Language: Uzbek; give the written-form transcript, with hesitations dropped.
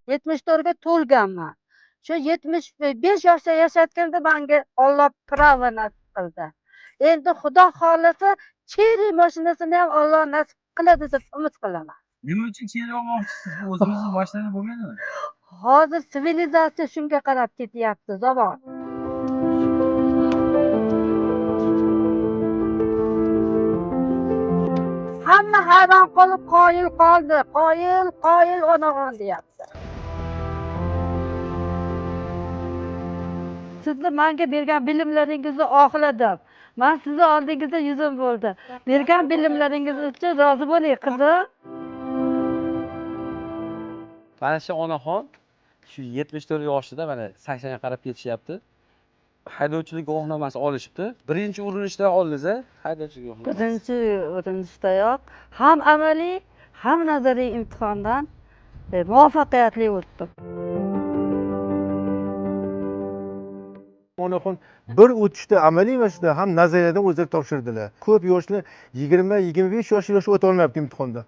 74 ga to'lganman. Shu 75 yoshda yashayotganda menga Olloh pravo nasib qildi. Endi Xudo xohlasa Chery mashinasini ham Olloh nasib qiladi deb umid qilaman. Nima uchun Chery olmoqchisiz? Bu o'zimizni mashinada bo'lmaydimi? Hozir sivilizatsiya shunga qarab ketyapti, zamon. Hamma hayron qolib qoyil qoldi. Qoyil, qoyil onaxon deyapti. Sizni menga bergan bilimlaringizni oqladim. Men sizni oldingizda yuzim bo'ldi. Bergan bilimlaringiz uchun rozi bo'ling, qizim. Mana shu onaxon shu 74 yoshida, mana 80 ga qarab ketishyapti. Haydovchilik guvohnomasi olishibdi. Birinchi urinishda oldingiz, a? Haydovchilik guvohnomasi. Birinchi urinishdayoq ham amaliy, ham nazariy imtihondan muvaffaqiyatli o'tdim. Onaxon bir o'tishda amaliy mashinada ham nazariyadan o'zlari topshirdilar. Ko'p yoshlar 20-25 yoshli yosh o'ta olmayapti imtihonda.